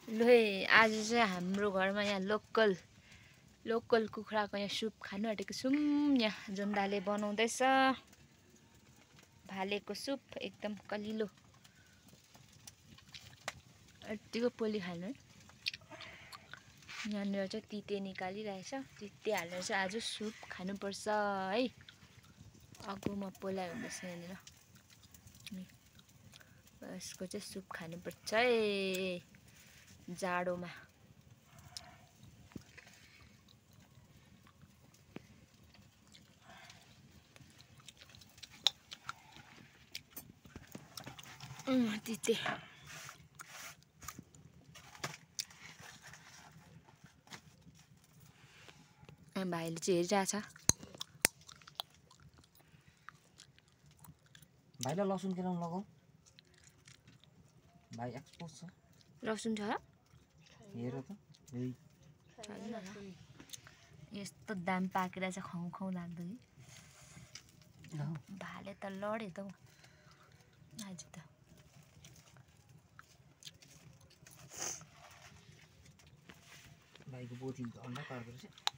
ल है आज चाहिँ हाम्रो घरमा यहाँ लोकल कुखुराको यहाँ सुप खानु आँटेको छौँ। यहाँ जन्दाले बनाउँदैछ भालेको सुप एकदम कलिलो यतिको पोली खानु। यहाँनिर चाहिँ तिते निकालिरहेछ, तिते हालेर चाहिँ आज सुप खानुपर्छ है। अगुमा पोलाइ हुँदैछ यहाँनिर, यसको चाहिँ सुप खानुपर्छ है जाडोमा। तिते भाइले चाहिँ हेरिरहेछ। भाइलाई लसुन किन लगाऊ? भाइ एक्सपोज छ। लसुन छ हेर त। यस्तो दाम पाकेर चाहिँ खाउँ खाउँ लाग्दो कि। भाले त लड्यो त आज त। भाइको बोथी अन्डा पार्दो रहेछ।